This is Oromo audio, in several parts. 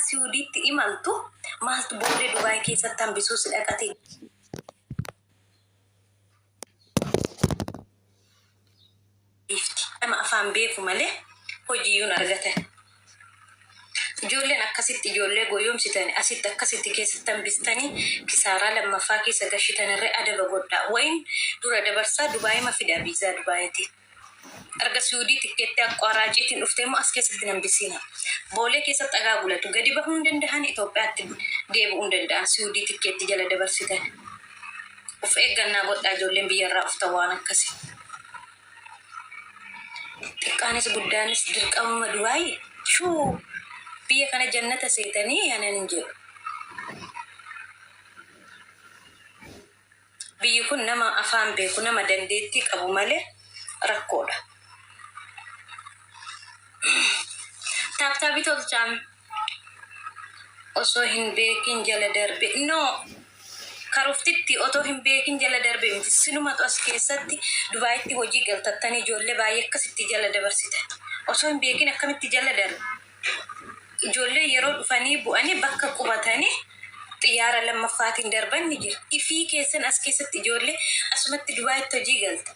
Siwudiitti imaltu maaltu boolee Dubaay keessatti hambisuu si dhaqate dhiifti. Nama afaan beeku malee hojiiyyuu hin argatan. Ijoolleen akkasitti ijoollee goyyomsitani asitti akkasitti keessatti hambistanii kisaaraa lammaffaa keessa gashitanirree adaba godhaa. Wayin dura dabarsaa Dubaayima fidaa viizaa Dubaayitiin. Erga Siwudii tikkeettii aqqoaraaciitiin dhuftee immoo as keessatti hin hambisiina. Boolee keessatti agaagulatu. Gadi bahuu hin dandahan Itoophiyaatti deebi'uu hin danda'an Siwudii tikkeettii jala dabarsitan. Of eeggannaa godhaa ijoolleen biyyarraa dhuftan waan akkasii. Xiqqaanis guddaanis dirqamuma Dubaayii? Shuu! Biyya kana jannata seetanii anan hin jedhu. Biyyi kun nama afaan beeku, nama dandeettii qabu malee rakkoodha. Taaptaabii tolchaan osoo hin beekin jala darbe. No! Karoftitti otoo hin beekin jala darbe miti. Sinumatu as keessatti Dubaayitti hojii galtattanii ijoollee baay'ee akkasitti jala dabarsitan. Osoo hin beekin akkamitti jala darbe? Ijoollee yeroo dhufanii bu'anii bakka qubatanii xiyyaara lammaffaatiin darban ni jira. Ifii keessan as keessatti ijoollee asumatti Dubaayitti hojii galta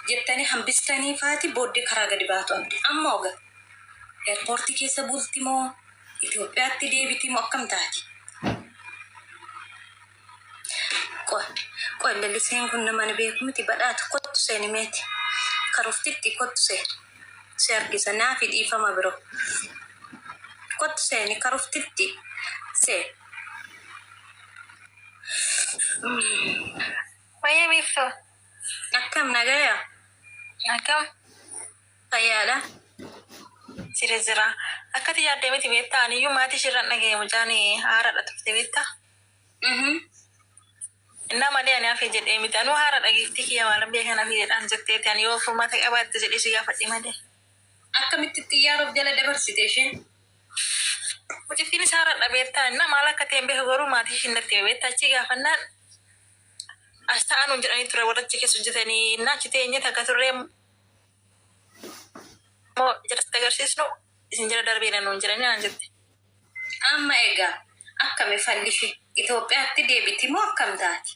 jettanii hambistanii faati booddee karaa gadi baatu abdi. Amma oga Eerpoortii keessa bulti moo Itoophiyaatti deebiti moo akkam taati? Qoy qoy laliseen kun nama ni beeku miti badhaatu kottu seeni meeti karoftitti kottu seeni si argisa naafi dhiifama biro kottu seeni karoftitti see. Wayye Biiftuu. Akkam nagaya? Akkam? Fayyaadha. Jira jira. Akkati yaadde miti beektaa aniyyuu maatii ishiirraan dhagaye mucaan haaradha turte beektaa. Innaa malee ani hafe jedhee miti anuu haaradha giiftii kiyya maalan beekan hafe jedhaan jetteeti ani yoo furmaata qabaatte jedhee si gaafadhe malee. Akkamitti xiyyaara of jala dabarsite isheen? Mucittiinis haaradha beektaa innaa maal akka ta'e hin beeku garuu maatii ishiin natti hime beektaa achii gaafannaan as taa'aa nuun jedhanii ture warra achi keessa hojjetanii innaa achi teenyee takka turree immoo jaratti agarsiisnu isin jala darbeera nuun jedhanii naan jette. Amma egaa akkami falli ishee? Itoophiyaatti deebiti moo akkam taati?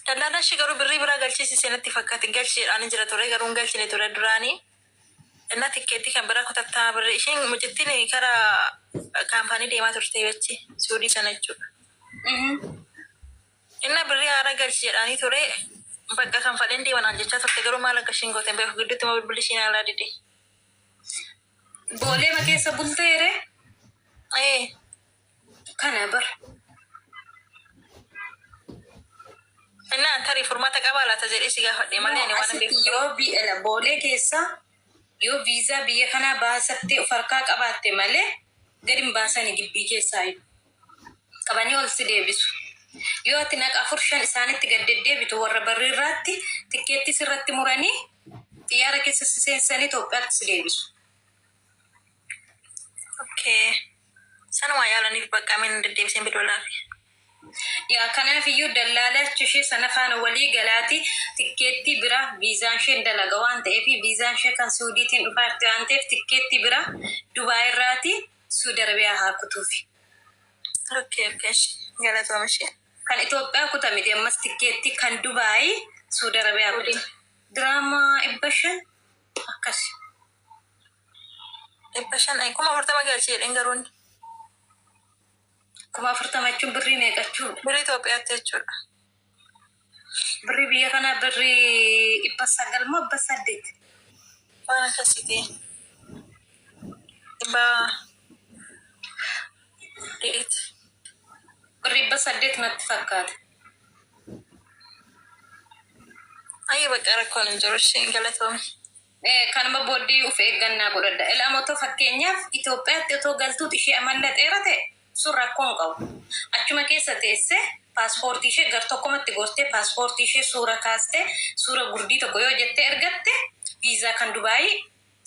Dallaalaa ishee garuu birrii biraa galchiisise natti fakkaate galchi jedhaanii jira ture garuu hin galchine ture duraanii. Innaa tikkeettii kan biraa kutattaa birrii isheen mucittiin kara kaampaanii deemaa turte achi suudii sana jechuudha. Inna birrii haaraa galchi jedhaanii ture bakka kanfaleen deema naan jechaa turte garuu maal akka ishiin goote hin beeku gidduutti immoo bilbilli ishii naalaa dide. Booleema keessa bulteere Ee kana bar. Innaan tarii furmaata qabaa laata jedhee si gaafadhe malee ani waan hin Asitti beeku. yoo bi- boolee keessa yoo viizaa biyya kanaa baasattee of harkaa qabaatte malee gadi hin baasani gibbii keessaa iyyuu. Qabanii ol si deebisu. Yoo ati naqa afur shan isaanitti gad deddeebitu warra barriirraatti tikkeettii sirratti muranii xiyyaara keessa si seensisanii Itoophiyaatti si deebisu. Okay. Sanumaa yaalaniif bakka min deddeebiseen bilbilaafi. Yaa kanaaf iyyuu dallaalacha ishee sana faana walii galaati tikkeettii bira viizaan isheen dalaga waan ta'eef viizaan ishee kan Suudiitiin dhufaa jirti waan ta'eef tikkeettii bira Dubaay irraati Suudi Arabiyaa haa kutuufi. Okay ishi galatoom ishee. Kan Itoophiyaa kuta miti ammas tikkeettii kan Dubaay Suudi Arabiyaa kuta. Diraamaa 500 akkasi. 500 40,000 galchi jedheen garuu inni. 40,000 jechuun birrii meeqa jechuudha? Birrii Itoophiyaatti jechuudha. Birrii biyya kanaa birrii 900 moo 800? Waan akkasiiti. 800. Birrii 800 natti fakkaata. Ayyee bakka rakkoon hin jiru isheen galatoomi. Kanuma booddee of eeggannaa godhadha. Ilaam otoo fakkeenyaaf Itoophiyaatti otoo galtuut ishee amallaxeera ta'e sun rakkoo hin qabu. Achuma keessa teessee paaspoortii ishee gar tokkomatti gortee paaspoortii ishee suura kaastee suura gurdii tokko yoo jettee ergatte viizaa kan Dubaayii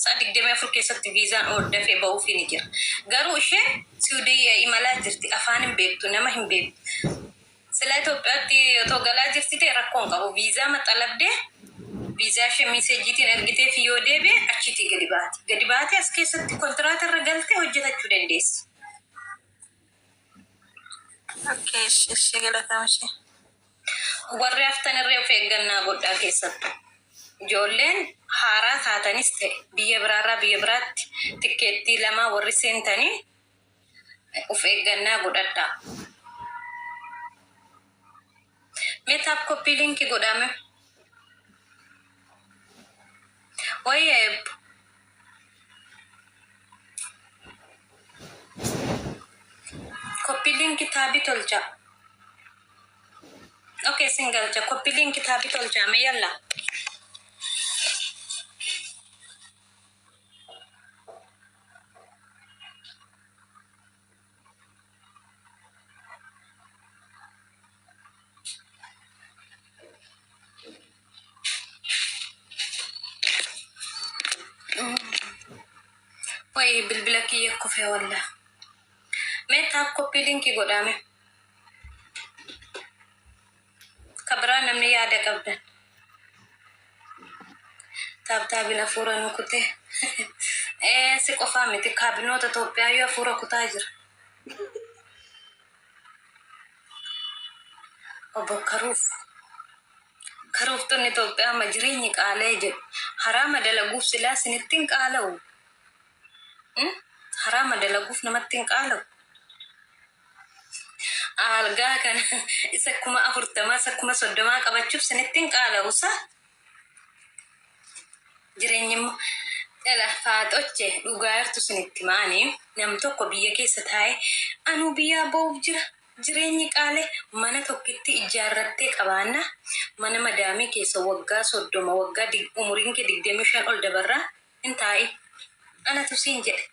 sa'a 24 keessatti viizaan ol dafee ba'uufii ni jira. Garuu isheen Siwudii imalaa jirti afaan hin beektu nama hin beektu. Silaa Itoophiyaatti otoo galaa jirti ta'e rakkoo hin qabu. Viizaa maxalabdee Viizaa ishee messageiitiin ergiteef yoo deebi'e achiitii gadi baati. Gadi baatee as keessatti kontiraata irra galtee hojjetachuu dandeessi. Okay, ishee galatama ishee. Warri haftan irree of eeggannaa godhaa keessattu. Ijoolleen haaraa taatanis ta'e biyya biraarraa biyya biraatti tikkeettii lamaa warri seentanii of eeggannaa godhadhaa. Mee tap copy link godhame. Wayya eebbu. Copy link taabii tolchaa. Okay, sin galcha. Copy link taabii tolchaa. Mee yalla. Wayi bilbila kiyya kufee walla. Mee tap copy link godhame. Ka biraa namni yaada qabdan. Tap tapiin hafuura nu kutee. Ee, si qofaa miti, kaabinoota Itoophiyaa yoo hafuura kutaa jira. Obbo Karuuf. Karuuftonni Itoophiyaa amma jireenyi qaala'ee jedhu. Haraama dalaguuf silaa isinitti hin qaala'u. Haraama dalaguuf namatti hin qaala'u. Algaa kana isa 40,000, isa 30,000 qabachuuf isinitti hin qaala'u sa? Jireenyi immoo dhala faaxoche dhugaa jirtu isinitti maani nam tokko biyya keessa taa'ee anuu biyyaa ba'uuf jira. Jireenyi qaale mana tokkitti ijaarrattee qabaanna mana madaamii keessa waggaa 30, waggaa umuriin kee 25 ol dabarraa hin taa'in. Anatu siin jedhe.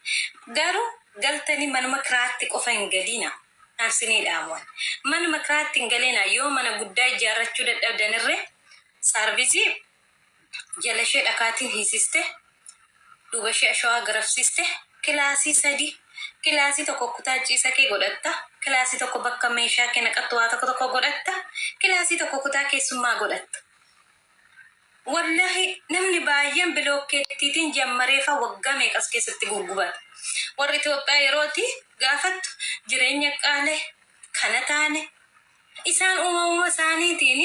Garuu galtanii manuma kiraatti qofa hin galiina. Dhaamsinii dhaamuwan. Manuma kiraatti hin galiina, yoo mana guddaa ijaarrachuu dadhabdanirree saarvizii jala ishee dhakaatiin hiisiste, duuba ishee ashawaa garafsiiste, kilaasii sadi, kilaasii tokko kutaa ciisa kee godhatta, kilaasii tokko bakka meeshaa kee naqattu waa tokko tokko godhatta, kilaasii tokko kutaa keessummaa godhatta. Wallahi namni baay'een bilookkeettiitiin jammareefa waggaa meeqas keessatti guggubata. Warri Itoophiyaa yerooti gaafattu jireenya qaale kana taane isaan uumamuma isaaniitiin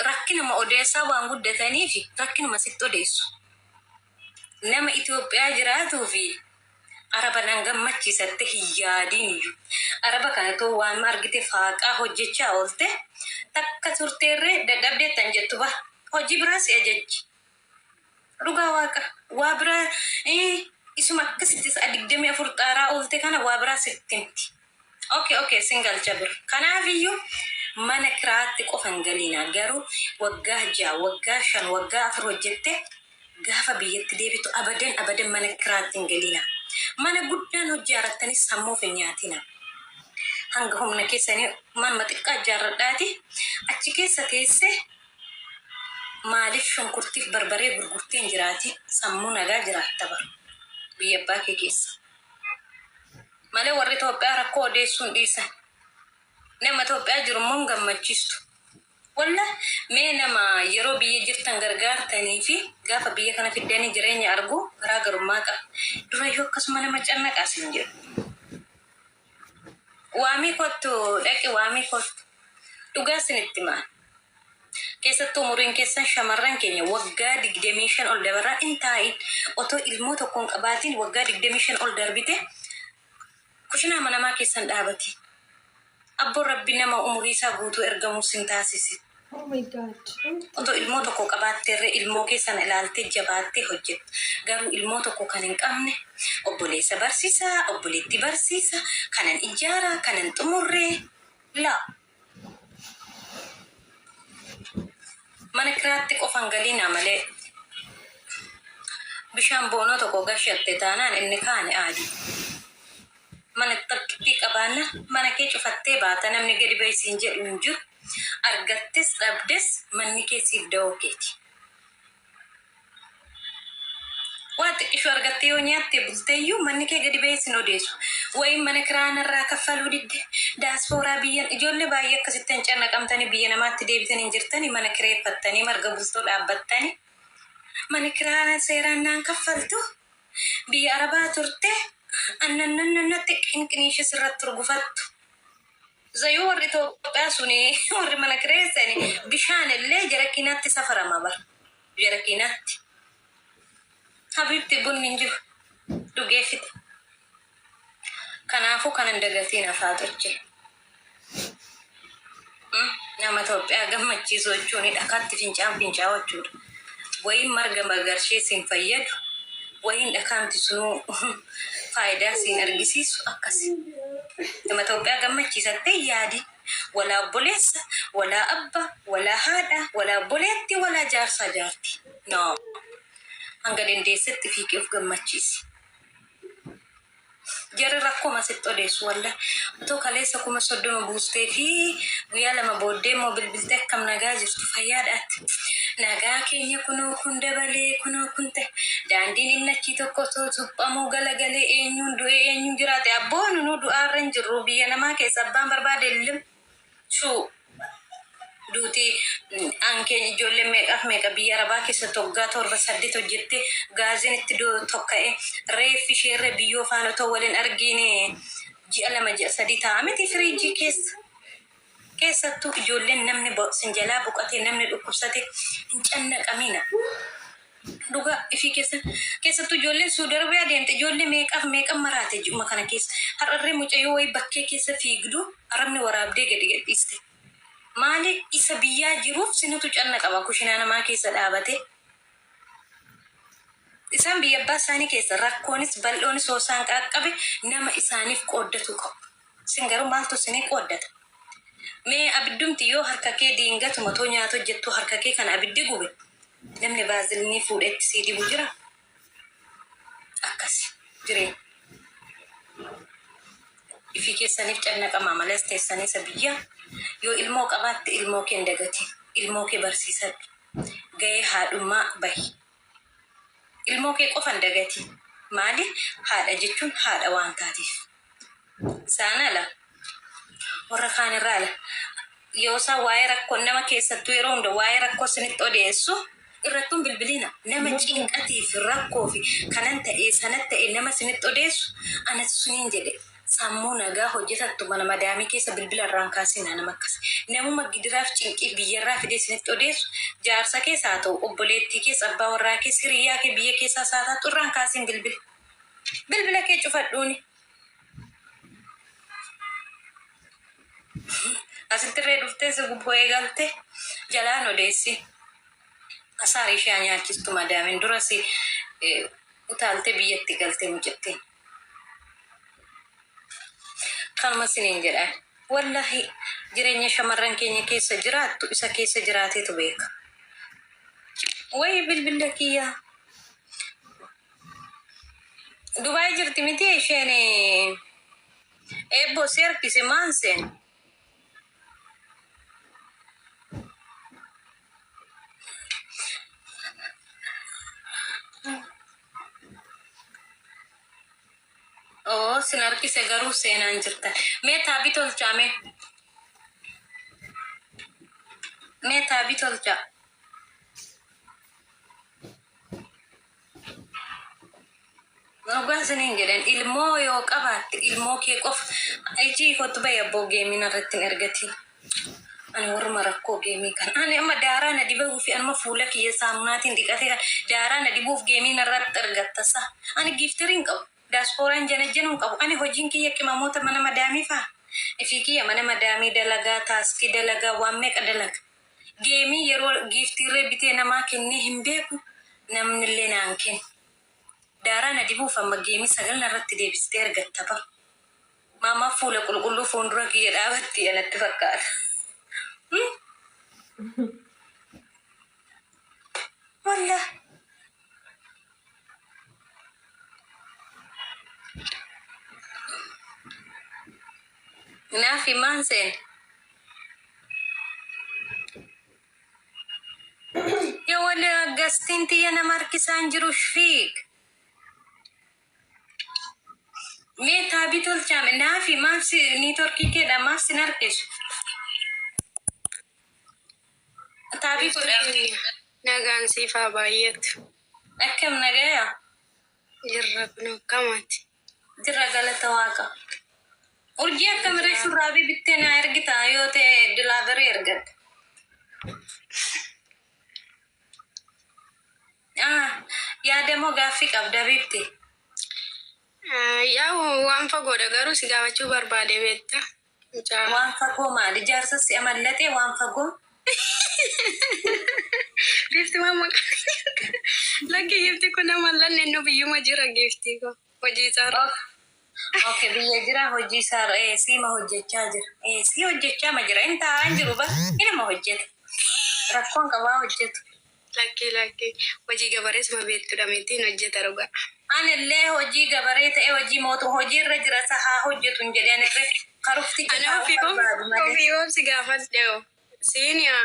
rakkinuma odeessaa waan guddataniif rakkinuma sitti odeessu. Nama Itoophiyaa jiraatuu fi Araba nan gammachiisatte hin yaadiin iyyuu. Araba kana too waan argite faaqaa hojjechaa oolte takka turteerree dadhabdeettan jettu bara. Hojii biraa si ajajji. Dhugaa waaqa waa biraa isuma akkasitti sa'a 24 xaaraa oolte kana waa biraa sitti himti. Okay, sin galcha bir. Kanaafiyyuu mana kiraatti qofa hin galiina, garuu waggaa 6, waggaa 5, waggaa 4 hojjette gaafa biyyatti deebitu abadan abadan mana kiraatti hin galiina. Mana guddaan hojjaarattanis sammuuf hin nyaatina. Hanga humna keessanii manuma xiqqaa ijaarradhaati achi keessa teessee maaliif shunkurtiif barbaree gurgurtee hin jiraatin, sammuu nagaa jiraatta bara biyya abbaa kee keessa. Malee warri Itoophiyaa rakkoo odeessuu hin dhiisan. Nama Itoophiyaa jiru immoo hin gammachiistu. Walla mee nama yeroo biyya jirtan gargaartanii fi gaafa biyya kana fiddanii jireenya argu garaagarummaa qaba. Durayyuu akkasuma nama cannaqaa sin jedhu. Waamii kottu, dhaqi waamii kottu. Dhugaa sinitti maal? Keessattuu umuriin keessan shamarran keenya waggaa 25 ol dabarraa hin taa'in, otoo ilmoo tokko hin qabaatiin waggaa 25 ol darbite kushinaa manamaa keessan dhaabati. Abboon Rabbi nama umurii isaa guutuu ergamuu sin taasisi. Oh my God. Otoo ilmoo tokko qabaatteerree ilmoo kee sana ilaaltee jabaattee hojjetta. Garuu ilmoo tokko kan hin qabne obboleessa barsiisaa, obboleettii barsiisa, kanan ijaaraa, kanan xumurree laa. Mana kiraatti qofan galiinaa malee bishaan boonoo tokko gashatte taanaan inni kaane aadi. Mana tokkittii qabaanna mana kee cufattee baata, namni gadi bahi siin jedhu hin jiru. Argattes dhabdes manni kee siif da'oo keeti. Waa xiqqishoo argattee yoo nyaatte bulteeyyuu manni kee gadi ba'ee sin odeessu. Wayiin mana kiraa narraa kaffaluu didde. Daaspooraa biyyan ijoollee baay'ee akkasitti hin cannaqamtanii biyya namaatti deebitanii hin jirtanii mana kireeffattanii marga bultoo dhaabbattanii. Mana kiraa seeraan naan kaffaltu. Biyya Arabaa turte annannannannatti qinqiniishee sirratti urgufattu. Zayuu warri Itoophiyaa suni warri mana kireessani bishaan illee jara kiinaatti safarama bara. Jara kiinaatti. Habibti bunni hin jiru. Dhugee fixe. Kanaafuu kanan dagatiin hafaa toche. Nama Itoophiyaa gammachiisuu jechuun dhakaatti fincaan fincaa'u jechuudha. Wayiin marga magarshee siin fayyadu, wayiin dhakaamti sunuu faayidaa siin argisiisu akkasi. Nama Itoophiyaa gammachiisattee yaadi. Walaa obboleessa, walaa abba, walaa haadha, walaa obboleetti, walaa jaarsaa jaarti. No. Hanga dandeessetti fiigee of gammachiisi. Jarri rakkoo sitti odeessu wallah. Otoo kaleessa 30,000 buustee fi guyyaa 2 booddee immoo bilbiltee akkam nagaa jirtu fayyaadhaatti. Nagaa keenya kunoo kun dabalee kunoo kun ta'e. Daandiin inni achii tokko osoo suphamuu galagalee eenyuun du'ee eenyuun jiraate abboo nunuu du'aarra hin jirru biyya namaa keessa abbaan barbaade lim shuu. Duuti an keenya ijoolleen meeqaaf meeqa biyya arabaa keessatti waggaa 7 8 hojjette gaaziin itti tokka'e reeffi isheerra biyyoo faana otoo waliin argiin ji'a 2 ji'a 3 ta'a miti firiijii keessa. Keessattuu ijoolleen namni sin jalaa boqatee namni dhukkubsate hin cannaqamina. Dhugaa ifii keessa keessattuu ijoolleen Suudi Arabiyaa deemte ijoollee meeqaaf meeqa maraate ji'uma kana keessa. Har'arree mucayyoo wayii bakkee keessa fiigdu arabni waraabdee gadi gadhiiste. Maali isa biyyaa jiruuf sinutu canna qaba kushinaa namaa keessa dhaabatee. Isaan biyya abbaa isaanii keessa rakkoonis bal'oonis hoo isaan qaaqqabe nama isaaniif qooddatu qabu. Isin garuu maaltu isinii qooddata? Mee abiddumti yoo harka kee diingatuma otoo nyaata hojjettuu harka kee kana abiddi gube namni vaazilinii fuudhee itti sii dibu jiraa? Akkasi jireenya. Ifii keessaniif cannaqamaa malee as teessanii isa biyyaa yoo ilmoo qabaatte ilmoo kee hin dagatin. Ilmoo kee barsiisadhu. Gahee haadhummaa bahi. Ilmoo kee qofa hin dagatin. Maali? Haadha jechuun haadha waan taateef. Isaan ala. Warra kaan irraa ala. Yoo isaan waa'ee rakkoo nama keessattuu yeroo hunda waa'ee rakkoo isinitti odeessu irrattuu hin bilbilina. Nama cinqatii fi rakkoo fi kanan ta'ee sanat ta'e nama isinitti odeessu anatu isiniin jedhe sammuu nagaa hojjetattu mana madaamii keessa bilbila irraa hin kaasinaa nama akkas. Namuma gidiraaf cinqiif biyyarraa fidee isinitti odeessu jaarsa kees haa ta'u obboleettii kees abbaa warraa kees hiriyyaa kee biyya keessaas haa taatu irraa hin kaasiin bilbila. Bilbila kee cufadhuuni. Asittirree dhuftee si gubboo eegalte jalaan odeessi. Asaar ishee haa nyaachistu madaamin dura si utaaltee biyyatti galte mucittiin. Kanuma siniin jedha. Wallahi jireenya shamarran keenya keessa jiraattu isa keessa jiraateetu beeka. Wayi bilbila kiyyaa. Dubaay jirti miti isheen eebboo si harkise maan seen. Oo sin harkise garuu seenaan jirtan. Mee taabii tolchaa mee. Mee taabii tolchaa. Dhugaa isiniin jedhan ilmoo yoo qabaatte ilmoo kee qofa ijii kottu bahi abboo geemii narratti hin ergatiin. Ani warruma rakkoo geemii kana. Ani amma daaraa na dibuu fi anuma fuula kiyya saamunaatiin dhiqatee kan daaraa na dibuuf geemii narratti ergatta sa. Ani giiftarii hin qabu. Daaspooraan janajjanuu hin qabu. Ani hojiin kiyya qimamoota mana madaamii fa'a. Ifii kiyya mana madaamii dalagaa, taaskii dalagaa, waan meeqa dalaga. Geemii yeroo giiftiirree bitee namaa kennee hin beeku namnillee naan kennu. Daaraa na dibuuf amma geemii 9 narratti deebistee argatta ba. Maamaa fuula qulqulluu fuundura kiyya dhaabatti anatti fakkaata. Wallah. Naafi maan seen. Yoo wal gastiin tiyya nama harkisaan jiru shfiik. Mee taabii tolchaame naafi maaf si networkii keedha maaf sin harkisu? Taabii Biiftuu godhaa. keenya nagaan siif haa baay'atu. Akkam nagaya? Jirra kun akkamaati. Jirra galata waaqa. Urjii akkamirree Jirra. shurraabii bittee naa ergita yoo ta'e delivery ergadha. Ah, yaadamoo gaaffii qabda biifti. Yaa waan fagoodha garuu si gaafachuu barbaade beekta. Mucaa. Waan fagoo maali? Jaarsa si amallatee waan fagoo? Giifti waan maqaa lakki giifti kun amallanne nu biyyuma jira giiftii ko hojii isaarra. Okay, biyya jira hojii isaa siima hojjechaa jira. Si hojjechaa ma jira. Inni taa'aa hin jiru bara. Inuma hojjeta. Rakkoon qabaa hojjetu. Lakki lakki hojii gabareesuma beektudha miti hin hojjeta dhugaa. Anillee hojii gabaree ta'e hojii mootu hojii irra jira isa haa hojjetu hin jedhee anirree karufticha Ani taa'uu ofii barbaadu malee. ofii obsi gaafadhe hoo. Siiniyaa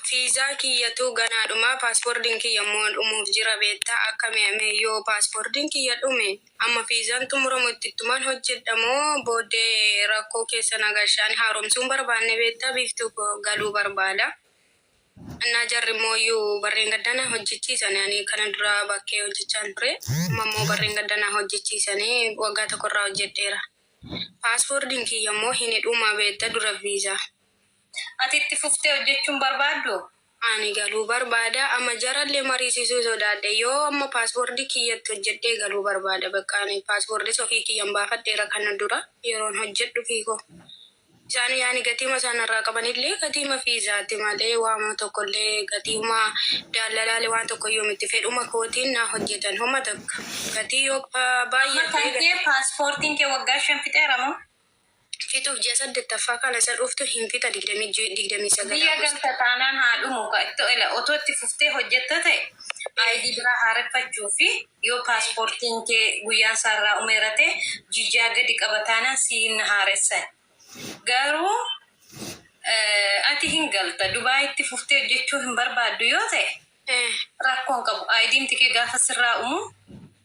fiizaa kiyyatu ganaadhuma paaspoortiin kiyya immoo dhumuuf jira beektaa akka mi'ame yoo paaspoortiin kiyya dhume amma fiizaan xumuramu itti ittumaan hojjedha moo booddee rakkoo keessa na galcha ani haaromsuun barbaanne beektaa biiftuu koo galuu barbaada. Annaa jarri immoo iyyuu barreen gaddaa na hojjechiisan ani kana dura bakkee hojjechaan ture amma immoo barreen gaddaa na hojjechiisanii waggaa tokko irraa hojjedheera. Paaspoortiin kiyya immoo hin dhuma beekta dura viizaa. Ati itti fuftee hojjechuun barbaaddu? Ani galuu barbaada amma jarallee mariisisuu sodaadhe yoo amma paaspoortii kiyyatti hojjedhee galuu barbaada bakka ani paaspoortis ofii kiyyan baafadheera kana dura yeroon hojjedhu fiikoo. Isaan yaani gatiima isaan irraa qabanillee gatiima fiizaati malee waama tokkollee gatiima daallalaalee waan tokkoyyuu miti fedhuma kootiin naa hojjetan homa takka gatii yoo Amma kan baay'atee kee paaspoortiin kee waggaa 5 fixeera moo? Fixuuf ji'a saddettaffaa kana isa dhuftu hin fixa 29 Biyya August. galta taanaan haa dhumu ka itti ela otoo itti fuftee hojjetta ta'e ID biraa haareffachuu fi yoo paaspoortiin kee guyyaan isaa irraa dhumeera ta'e jijaa gadi qaba taanaan siin haaressan. Garuu ati hin galta Dubaayitti fuftee hojjechuu hin barbaaddu yoo ta'e rakkoo hin qabu. IDmti kee gaafa sirraa dhumu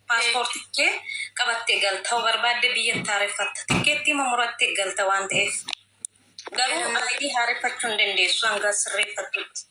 paaspoortii kee qabattee galta. Hoo barbaadde biyyatti haareffatta. Tikkeettii immoo murattee galta waan ta'eef. Garuu ID haareffachuu hin dandeessu hanga sirreeffattutti.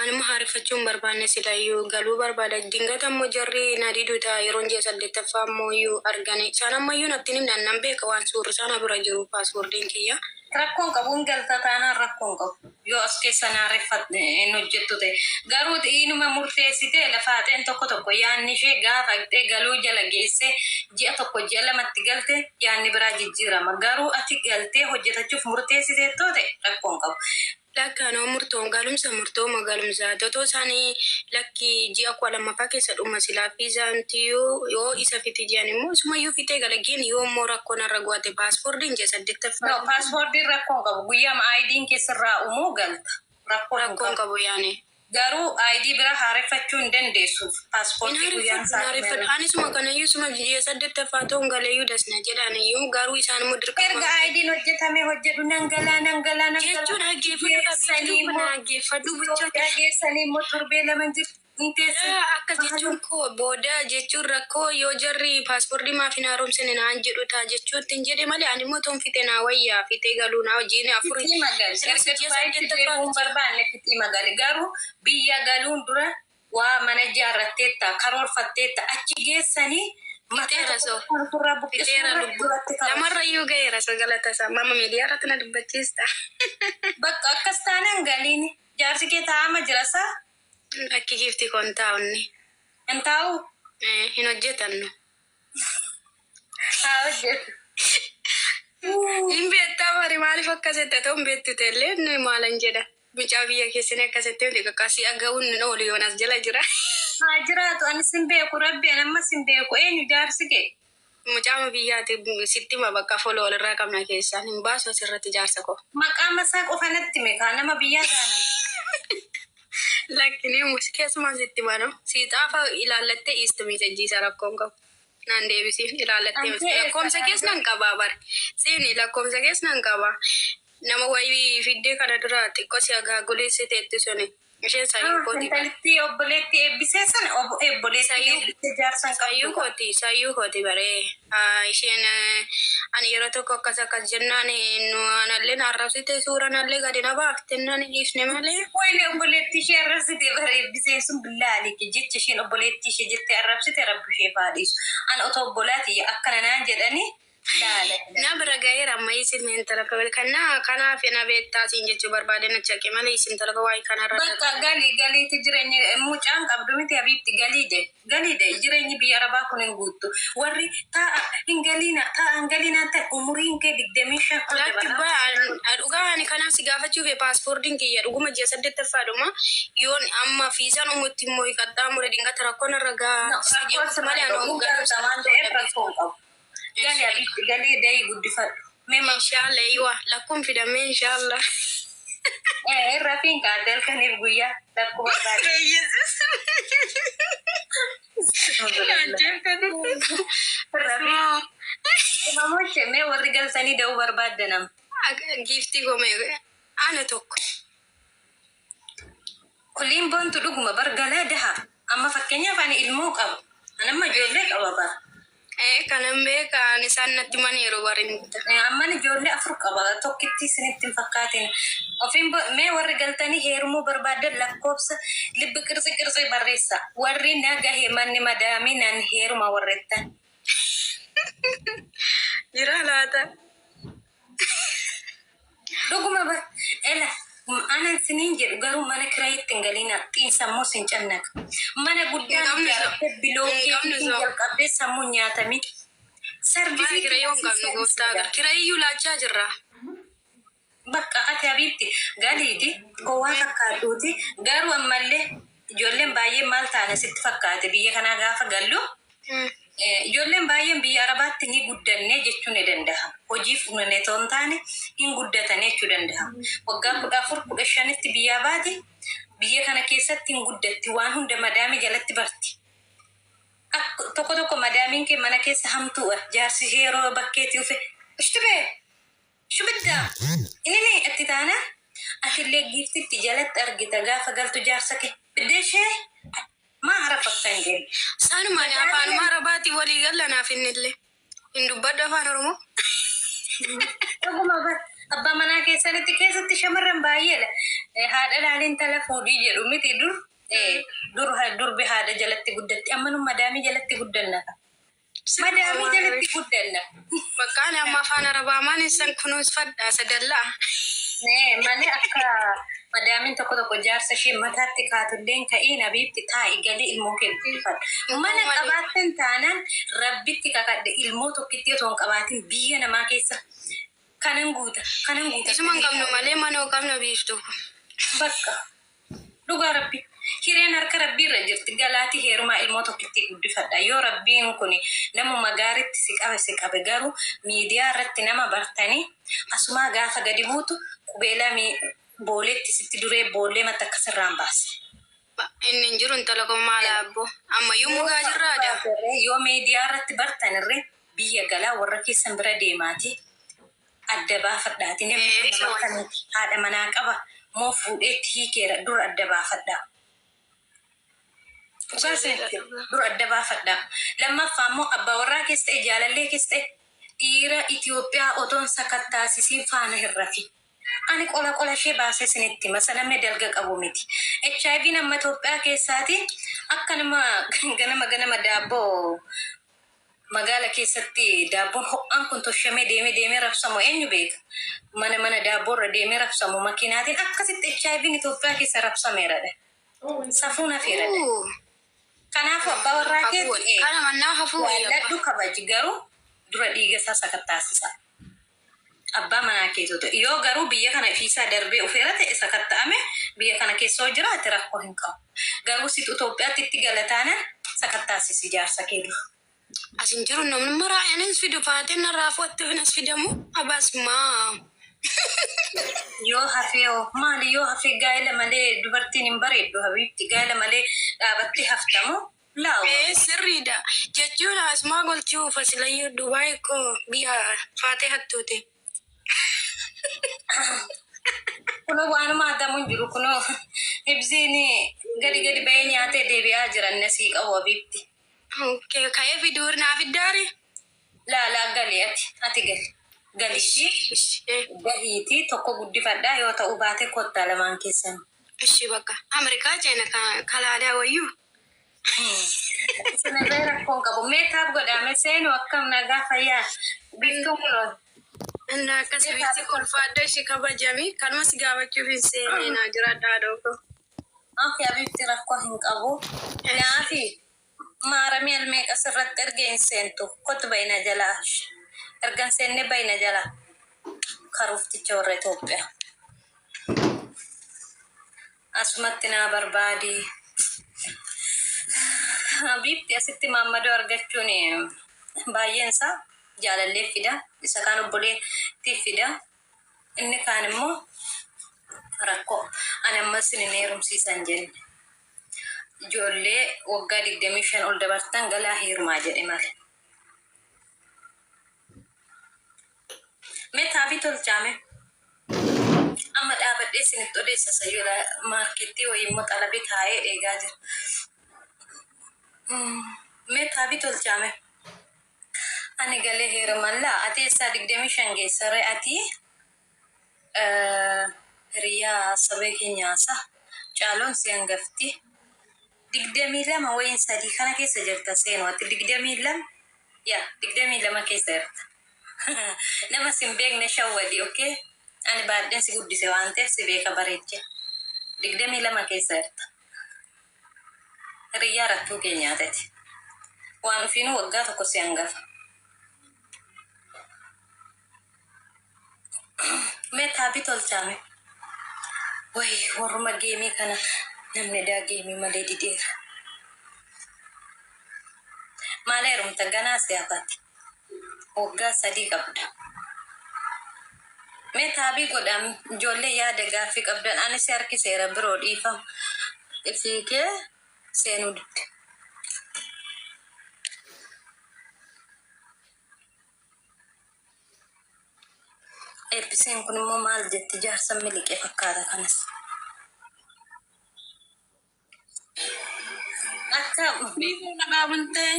Anuma haareffachuu hin barbaanne silayyuu galuu barbaada. Dingata immoo jarri na didu ta'a yeroon ji'a saddeettaffaa immoo iyyuu argane. Isaan ammayyuu natti hin himne ani nan beeka waan suurri isaa na bira jiru paaspoortiin kiyya. Rakkoo hin qabu hin galta taanaan rakkoo hin qabu. Yoo as keessa hin haareffatne hin hojjettu ta'e. Garuu inuma murteessitee lafaaxeen tokko tokko yaanni ishee gaafa dhaqxee galuu jala geessee ji'a tokko ji'a lamatti galte yaanni biraa jijjiirama. Garuu ati galtee hojjetachuuf murteessiteettoo ta'e rakkoo hin qabu. Lakki anoo murtoon galumsa murtooma galumsaati otoo isaanii lakki ji'a kudha lammaffaa keessa dhuma silaa fiizaantiyuu yoo isa fixi ji'an immoo isumayyuu fixee gala gin yoo immoo rakkoo narra gu'ate paaspoordiin ji'a No, saddeettaffaa dhuma paaspoortiin rakkoo hin qabu. Guyyaama ID'n kee sirraa dhumuu galta. Rakkoo hin rakkoo hin qabu. qabu yaani. Garuu ID bira haareffachuu hin dandeessu. Hin Paaspoortii guyyaan haareffadhu hin isaa haareffadhu dhumeera. anisuma kanayyuu suma ji'a saddeettaffaa ta'uun galeeyyuu dasna jedhaan iyyuu garuu isaan immoo dirqama Erga ID'n hojjetamee hojjedhu nan galaa nan galaa nan galaa jechuun dhaggeeffadhu geessanii qabiituu immoo kun dhaggeeffadhu bulchoota. Itoophiyaa geessanii immoo torbee lama hin jirtu hin teessan. Akkas jechuun koo booda jechuun rakkoo yoo jarri paaspoortii maaf hin haaromsine naan jedhu ta'a jechuutti hin jedhe malee ani immoo toon fixe naa wayyaa fixee galuu naa hojiin afuri Fixii magali. silas Erga ji'a Dubaayitti saddeettaffaa deebi'uun barbaanne fixii magali. Garuu biyya galuun dura waa mana ijaarratteetta, karoorfatteetta achi geessanii mataa Fixeera tokko soo. tokkoon ofirraa buqqisuu Fixeera irra lubbu. duratti karoorsa. Lamarra iyyuu ga'eera soo galata isaa. Mama miidiyaa irratti na dubbachiista. Bakka akkas taanaan galiin jaarsi kee taa'ama jira saa? Lakki giifti koo hin taa'unni. Hin taa'u? Hin hojjetannu. Haa hojjetu. Hin beektaa bari maaliif akkas jette ta'u hin beektu ta'ellee inni maalan jedha. Mucaa biyya keessanii akkas jettee miti qaqqaasii dhaga'uun hin oolu yoon as jala jira. Haa jiraatu anis hin beeku rabbi an ammas hin beeku eenyu jaarsi kee? Mucaama biyyaati sitti hima bakka foloo walirraa qabna keessaan hin baasu asirratti jaarsa koo. Maqaa masaa qofa natti hime kaa nama biyyaa taanaan. Lakki ni keessumaan sitti hima no. Sii xaafa ilaallattee dhiistu miisejjii isaa rakkoon qabu. Naan deebisiin ilaallattee Antee eessa lakkoomsa kees nan qabaa bar. Siini lakkoomsa kees nan qabaa. Nama wayii fiddee kana dura xiqqoo si agaaguleessiteetti suni. Isheen sayyuu kooti. Intalitti obboleetti eebbisee sana obboleetti Sayyuu eebbisee jaarsan sayyuu qabdu. kooti, sayyuu kooti baree. Isheen ani yeroo tokko akkas akkas jennaan nu anallee na arrabsite, suuraan allee gadi na baafte naan dhiifne malee. Wayne, obboleettii ishee arrabsite bara eebbisee sun, billaa aliki jecha isheen obboleettii ishee jettee arrabsite rabbi ishee faadhiisu. An otoo obbolaati akkana naan jedhanii laala. Na bira gaheera amma isin intala kana kanaaf na beektaa siin jechuu barbaade na chaqe malee isin intala waa'ee kanarra. Bakka galii galiitti jireenya mucaan qabdu miti habiibti, galii de galii de, jireenyi biyya arabaa kun hin guuttu. Warri taa'a hin galiina, taa'a hin galiinaan ta'e umuriin kee 25 ol Lakki dabalaa. Dhugaa ani kanaaf si gaafachuuf paaspoortiin kiyya dhuguma ji'a saddeettaffaadhuma, yoon amma fiizaan umutti immoo qaxxaamure dingata rakkoon irra gaa Rakkoo malee ani waan ta'eef rakkoo hin qabu. Gali habiibti, galii dayii guddifadhu. Mee ma Inshallah, iwa lakkuun fidamee inshallah. Irra fiin kaatee halkaniif guyyaa lakkuu barbaade. Yesus. Irra fiin. Mamoche, mee warri galtanii da'uu barbaaddanam. Giiftii gomee ana tokko. Oliin boontu dhuguma bar galaa daha. Amma fakkeenyaaf ani ilmoo qaba. Ani amma ijoollee qaba bar. Kanan beekan isaan natti maniiru barinta. Amman ijoollee afur qaba. Tokkitti isinitti hin fakkaatin. Ofiin mee warri galtanii heerumuu barbaaddan lakkoofsa libbi qirxi qirxi barreessa. Warri na gahe manni madaamii nan heeruma warrettan. Jira laata? Dhuguma bar ela anan siniin jedhu garuu mana kiraayitti hin galina, xiinsammuu sin cannaqa. Mana guddaa Hin qabnu ijaarrattee hin qabnu bilookeetiin so. jalqabdee sammuu nyaatami. Mana Sarvisii kirayyoo hin qabnu gooftaa gar. Kirayyuu laachaa jirra. Bakka ati habiibti galiiti gowwaa fakkaatuuti, garuu ammallee ijoolleen baay'een maal taane sitti fakkaate biyya kanaa gaafa gallu, ijoolleen baay'een biyya arabaatti ni guddanne jechuu ni danda'ama. Hojii fuunee otoo hin taane hin guddatane jechuu danda'ama. Waggaa 14 15tti biyyaa baate, biyya kana keessatti hin guddatti, waan hunda madaamii jalatti barti. Tokko tokko madaamiin kee mana keessa hamtuudha. Jaarsi ishee yeroo bakkeetti dhufe ishtubee shubiddaa inni itti taana atillee giiftitti jalatti argita gaafa galtu jaarsa kee biddee ishee maa harafakkan jennu. Sanuma afaanuma arabaatiin walii galla naaf innillee. Hin dubbadhu afaan Oromoo. Dhuguma abbaa manaa keessanitti keessatti shamarran baay'eedha. Haadha laaliin tala fuudhii jedhu miti dur, dur durbi haadha jalatti guddatti, amma nu madaamii jalatti guddanna. Madaamii jalatti guddanna. Bakka ani amma afaan arabaa maan isaan kunuunfadha sadallaa. Malee akka madaamiin tokko tokko jaarsa ishee mataatti kaatulleen ka'iin habiibti taa'i galii ilmoo kee guddifadhu. Mana qabaattan taanaan rabbitti kakadhe, ilmoo tokkitti otoo hin qabaatin biyya namaa keessa kanan guuta kanan guuta. Isuma hin qabnu malee mana qabna biiftu. Bakka dhugaa rabbi hireen harka rabbii irra jirti, galaatii heerumaa ilmoo tokkitti guddifadha. Yoo rabbiin kun namuma gaariitti si qabe si qabe, garuu miidiyaa irratti nama bartanii asumaa gaafa gadi buutu qubeelaa booleetti sitti duree boollee matta akkasirraan baase. Inni hin jiru intala koo maal abbo. Ammayyuu mugaa jirraadha. Yoo miidiyaa irratti bartan irree biyya galaa warra keessan bira deemaati adda baafadhaati. Namni kun nama akkamiiti? Haadha manaa qaba moo fuudheetti hiikeera? Dura adda baafadhaa. Dhugaa isinitti dura adda baafadhaa. Lammaffaa immoo abbaa warraa keessa ta'e jaalallee keessa ta'e dhiira Itoophiyaa otoon sakattaasisiin faana hin rafin. Ani qola qola ishee baasee isinitti hima. Isa namni dalga qabu miti. HIV amma Itoophiyaa keessaati akka nama ganama ganama daabboo magaala keessatti daabboon ho'aan kun toshamee deemee deemee rabsamu eenyu beeka? Mana mana daabboo irra deemee rabsamu makiinaatiin akkasitti HIV Itoophiyaa keessa rabsameeradha. Safuun hafeeradha. Kanaafuu abbaa warraa keetti Kana mannaa hafuu jaalladhu, kabaji, garuu dura dhiiga isaa sakattaasisa. Abbaa manaa keetu yoo garuu biyya kana ifiisaa darbee ufeera ta'e sakatta'ame biyya kana keessa yoo jiraate rakkoo hin qabu. Garuu situ Itoophiyaatti itti galataanan sakattaasisi jaarsa kee dura. Asin jiru namni maraa anis fidu faateen narraa fu'atte as fidamu abaas maa. Yoo hafee hoo maali? Yoo hafee gaa'ela malee dubartiin hin bareeddu habiibti, gaa'ela malee dhaabattee haftamu laawa. Ee, sirriidha jechuun asumaa golchuu fasilayyuu Dubaay koo biyya faatee hattuute. Kunoo waanuma adamu hin jiru kunoo ibsiin gadi gadi ba'ee nyaatee deebi'aa jiran nasii qabu abiibti. Okay, ka'ee fiduur naa fiddaare. Laalaa gali ati ati gali. Galiitii gahiitii tokko guddifadhaa yoo ta'u baate kottaa lamaan keessan. Ishi bakka Ameerikaa ceena kalaadaa wayyuu. Sinirree rakkoon qabu. Mee taap godhame seenu akkam nagaa fayyaa biiftuun kunoo. Inni akkas biitti kolfaadda ishii kabajami kanuma si gaafachuuf hin seenee naa jiraadha haadha koo. Afi abiibti rakkoo hin qabu. Naafi maaramii almeeqa sirratti ergee hin seentu. Kottu bayina jalaa. Ergan seenne bayina jalaa. Karuufticha warra Itoophiyaa. Asumatti naa barbaadi. Habiibti asitti maammadoo argachuun baay'een isaa jaalallee fida. Isa kaan obboleettii fida. Inni kaan immoo rakkoo. Ani ammas isin hin heerumsiisan jenne. Ijoollee waggaa 25 ol dabartan galaa heerumaa jedhe malee. Mee taabii tolchaame. Amma dhaabadhee isinitti odeessa sayyoola maarkeettii wayii immoo xalabee taa'ee eegaa jira. Mee taabii tolchaame. Ani galee heerumallaa ati eessaa 25 geessaree ati hiriyaa sabee keenyaasa caaloon si hangafti. 22 wayiin sadii kana keessa jirta seenu ati 22 yaa 22 keessa jirta. Nama sin beekne shawwadi okay? Ani baadheen si guddise waan ta'eef si beeka bareeche. 22 keessa jirta. Hiriyyaa rattuu keenyaateti. Waan ofiinuu waggaa tokko si hangafa. Mee taabii tolchaame. Way warruma geemii kana namni edaa geemii malee dideera. Maal heerumta ganaa si hafaati. Waggaa sadii qabda. Mee taabii godhaa ijoollee yaada gaaffii qabdan ani si harkiseera biroo dhiifama. Fiigee seenuu didde. Eebbiseen kun immoo maal jetti jaarsa miliqe fakkaata kanas. Akka Biifuu nagaa bultee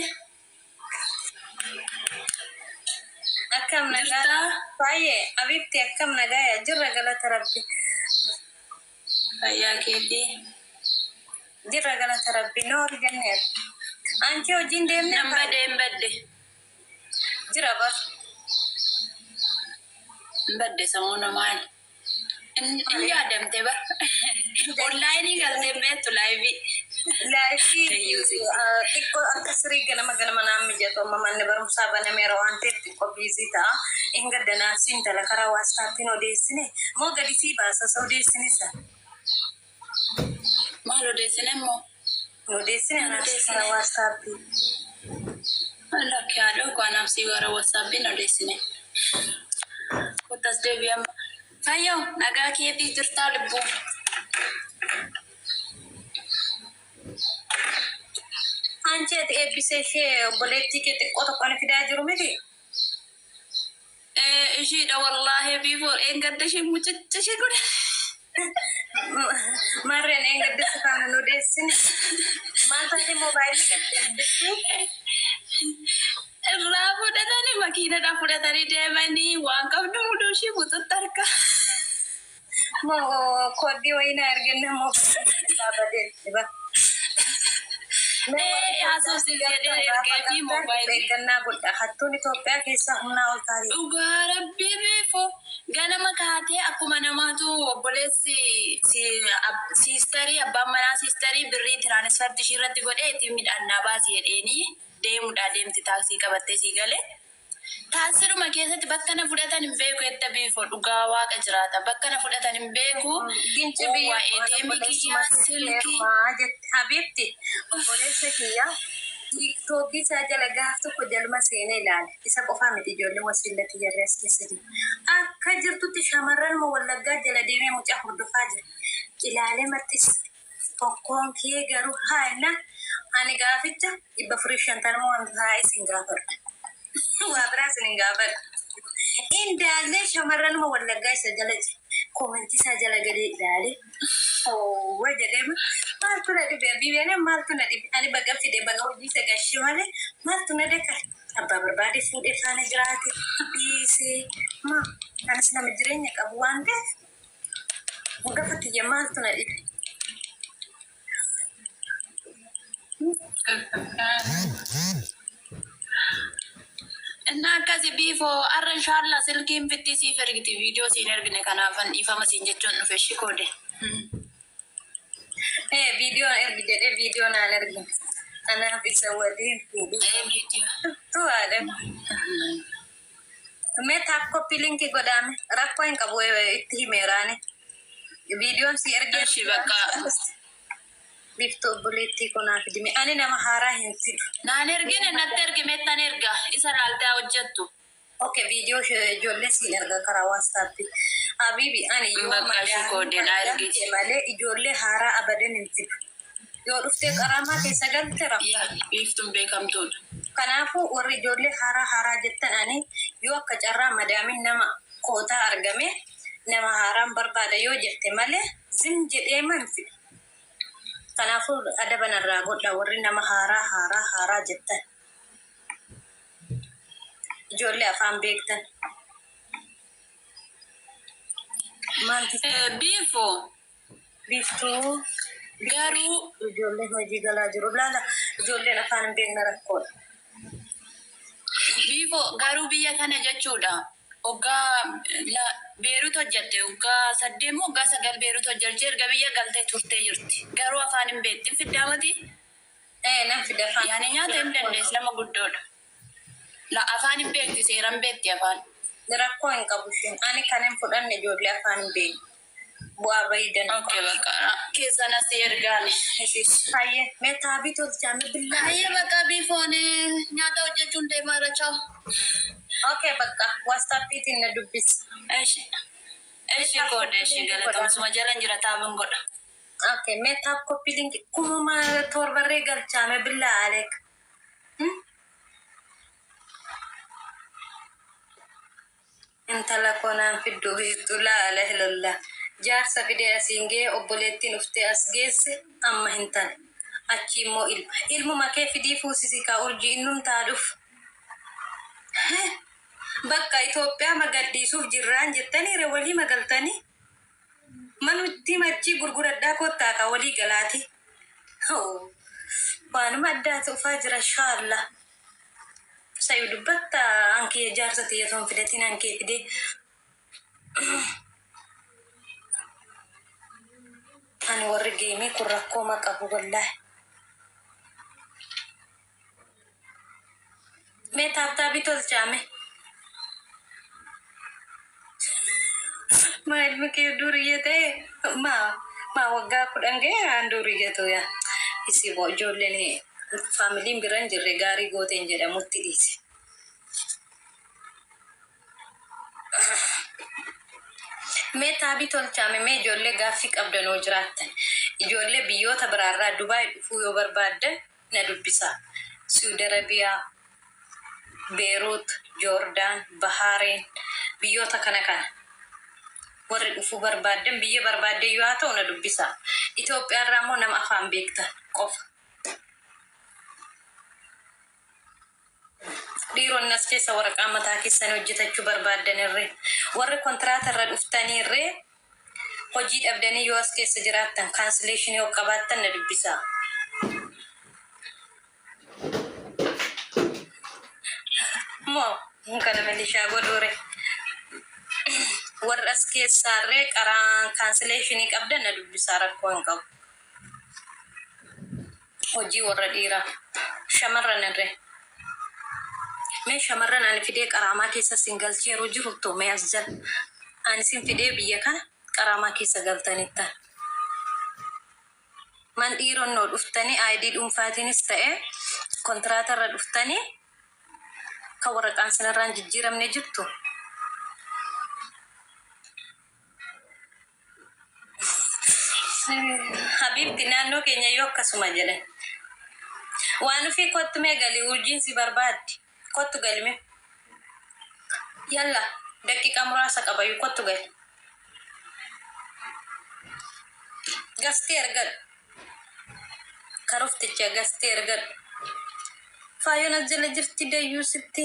akkam nagaa jirtaa? baay'ee abiibti akkam nagaa yaa jirra galata rabbi Fayyaa keetii. jirra galata rabbi noor jenneera. Anchi hojiin deemne Nan badee hin badde. jira bar. Hin badde sammuu namaa. Hin yaadamte bar. Onlaayinii galtee beektu laayivii. Laayifii xiqqoo akka sirii ganama ganama naan mijatu amma manni barumsaa banameera waan ta'eef xiqqoo biizii ta'a. Hin gaddanaaf siin tala karaa waastaappiin odeessine moo gadi sii baasa isa odeessine isa. Maal odeessine immoo? Odeessine Maal anaaf si odeessine? karaa waastaappii. Lakki haadha koo anaaf sii gara waatsaappiin odeessine. Kottas deebi'ee amma. Fayyoo nagaa keetii jirtaa lubbuu. Anchi ati eebbisee ishee obboleettii kee xiqqoo tokko ani fidaa jiru miti. Ishiidha wallaahi biifoo eengadda ishee mucicha ishee godhe. Marreen eengadda si faana nu odeessine. Maal taatee moobaayilii galtee dubbistuu? Irraa fudhatanii makiinadhaan fudhatanii deemanii waan qabdu muduu ishee guututti harka. Moo kooddii wayii naa erganna moobaayilii badee ba. Mee warra Ee Itoophiyaa haasofsiis jedhee galtan gaafa ergee fi galtan of moobaayilii. eeggannaa godha. Hattuun Itoophiyaa keessaa humnaa ol taate. Dhugaa rabbii beeku ganama kaatee akkuma namaatu obboleessi siistarii abbaan manaa siistarii birrii tiraanisfarti ishii irratti godhee ittiin midhaan naa baasi jedheenii deemudha deemti taaksii qabattee sii galee. Taaksiidhuma keessatti bakka na fudhatan hin beeku jette biifoo dhugaa waaqa jiraata bakka na fudhatan hin beeku Ginci biyya waa koo ATM obboleessuma kiyyaa sitti silkii heerumaa jette. Habiibti obboleessa kiyya tiiktookii isaa jala gaaf tokko jaluma seenee ilaale. Isa qofaa miti ijoolleen wasiilla kiyyarree as keessa jiru. Akka jirtutti shamarran wallaggaa jala deemee mucaa hordofaa jira. Ilaalee maxxis tokkoon kee garuu haayna ani gaaficha 450 waan taa'ee sin gaafadha. Waa biraa sin hin gaafadhu. Indaallee shamarranuma wallaggaa isa jala jira. Koomentii isaa jala galee ilaale. Oowwa jedhee maaltu na dhibe biibeen maaltu na dhibe ani baga fide baga hojii isa gashee malee maaltu na dheka abbaa barbaade fuudhee faana jiraate dhiisee maa anis nama jireenya qabu waan ta'eef hangafa kiyya maaltu na dhibe. እና akkasi biifoo har'a inshaalla silkiin fitti siif ergiti viidiyoo siin ergine kanaafan dhiifama siin jechuun dhufe shi koode. Ee viidiyoo ergi jedhee viidiyoo naan ergine. Anaaf isa waliin fuudhu. Ee viidiyoo. Tu haadha. Mee tap copy link godhaame rakkoo hin qabu itti himeeraani. Viidiyoon si ergee Eshi bakka biftu obboleettii kunaaf dime. Ani nama haaraa hin fidu. Naan ergine natti ergi meettan erga isa laaltee hojjettu. Okay, viidiyoo ijoollee siin erga karaa WhatsApp. Habibi ani yoo Bakka ishee koodee naa ergiti. malee ijoollee haaraa abadan hin fidu. Yoo dhuftee qaraamaa keessa galte rakkoo. Yaa biiftuun beekamtuudha. Kanaafuu warri ijoollee haaraa haaraa jettan ani yoo akka carraa madaamin nama kootaa argame nama haaraan barbaada yoo jette malee zim jedhee man fidu. Kanaafuu adaba narraa godha warri nama haaraa haaraa haaraa jettan. Ijoollee afaan beektan. Maaltu Biifoo biiftuu garuu ijoolleen hojii galaa jiru. Laala ijoolleen afaan hin beekne rakkoodha. Biifoo garuu biyya kana jechuudha. Waggaa Beerut hojjette waggaa 8 moo waggaa 9 Beerut hojjette erga biyya galtee turtee jirti. Garuu afaan hin beekti. Fiddaa miti? Ee nan fida afaan. Yaani nyaata hin dandeessi nama guddoodha. La afaan hin beekti seeraan beekti afaan. Rakkoo hin qabu isheen. Ani kan hin fudhanne ijoollee afaan hin beekne. Bu'aa bayii danuu Okay bakka keessan asii ergaan ishiis. Hayyee mee taabii tolchaa mee billaa. Hayyee bakka biifoon nyaata hojjechuun deemaa irra chaaw. Okay bakka WhatsAppiitiin na dubbisi. Eshi eshi koode eshi galatomsuma jalan jira taaban godha. Okay mee tap copy link 7,000 galchaa mee billaa aleek. Intala koo naan fidduu biiftuu laa ilaha illallah. Jaarsa fidee asiin ga'ee obboleettiin uftee as geesse amma hintala. Achi immoo ilma. Ilmuma kee fidii fuusisi kaa urjii innumtaa dhufu. Bakka Itoophiyaa magadhiisuuf jirraan jettanii walii magaltanii manutti machii gurguradhaa kottaa kaa walii galaati. Waanuma addaatu ufaa jira inshallah. Sayu dubbatta ankee jaarsa xiyyeetoon fidatiin ankee fidee. Ani warri geemii kun rakkooma qabu wallaahi. Mee taaptaabii tolchaame. Maa ilmi kee duriyyee ta'e maa maa waggaa 10 ga'e aan duriyyee ta'u yaa. Isii boo ijoolleen faamiliin bira hin jirre gaarii gooteen jedhamutti dhiise. Mee taabii tolchaame mee ijoollee gaaffii qabdan yoo jiraattan ijoollee biyyoota biraarraa Dubaay dhufuu yoo barbaaddan na dubbisaa. Suudi Arabiyaa, Beeruut, Joordaan, Bahaareen biyyoota kana kana warri dhufuu barbaaddan biyya barbaaddan yoo haa ta'u na dubbisaa. Itoophiyaarraa immoo nama afaan beektan qofa. Dhiironni as keessa waraqaa mataa keessanii hojjetachuu barbaaddan irree warri kontiraata irra dhuftanii irree hojii dhabdanii yoo as keessa jiraattan cancellation yoo qabaattan na dubbisaa. Moo kana milishaa godhuure. Warri as keessaarree qaraan cancellation qabdan na dubbisaa rakkoo hin qabu. Hojii warra dhiiraa. Shamarran irree. Mee shamarran ani fidee qaraamaa keessa sin galcheeru jiru too mee as jala. Ani sin fidee biyya kana qaraamaa keessa galtanittan. Man dhiironnoo dhuftanii ID dhuunfaatiinis ta'e kontiraata irra dhuftanii kan waraqaan sinirraan jijjiiramne jirtu. Habiibti naannoo keenya yoo akkasuma jedhan. Waan ofii kottu mee gali urjiin si barbaaddi. Kottu galime. Yalla daqiiqaa muraasa qabayyuu kottu gali. Gastii argadhu. Karofticha gastii argadhu. Faayoon as jala jirti dayyuu sitti.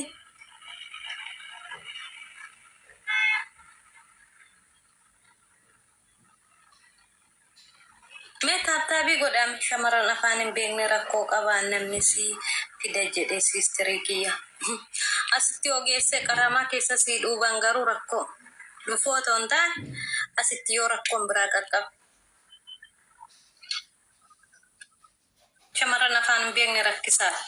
Mee tap tap godhaa shamarran afaan hin beekne rakkoo qabaan namni si fida jedhe sister kiyya. Asitti ogeessee qaramaa keessa si dhuuban garuu rakkoo. Dhufuu otoo hin taane asitti yoo rakkoon biraa qaqqabe. Shamarran afaan hin beekne rakkisaadha.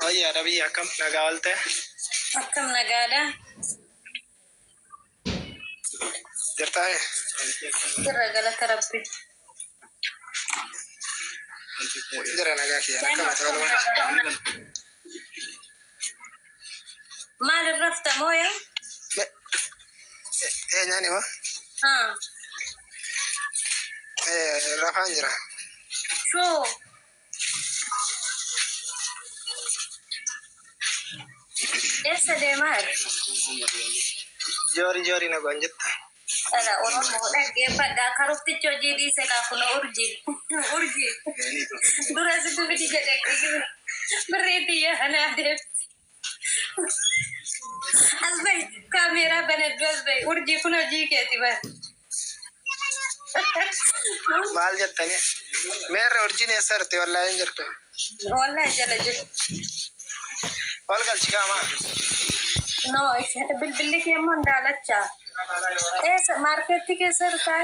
Oyyaa biyya akkam nagaa oolte? Akkam nagaadha? Jirtaa? Jirra, galata Rabbi. Jira, nagaa kiyya, akkam ati walumaa? Maal irrafta mooya? Eenyaan hima? Haa. Rafaan jira. Shoo. Eessa deemaa jirta? Joori joori na goon jetta. Dhala Oromoo dhaggeeffadhaa. Karoftichi hojii dhiise kaafuna urjii. Urjii. Dura situ fidi jedhe birrii biyya kanaa deemti. As bahi, kaameeraa banadhu, as bahi. Urjii, kun hojii keeti bara. Maal jettanii? Meerre, urjiin eessa jirti? Wallaahi hin jirtu. Wallahi jala jiru. Ol galchi kaamaa. No, bilbilli kee immoo hin daalachaa. Eessa maarkeettii keessa jirtaa?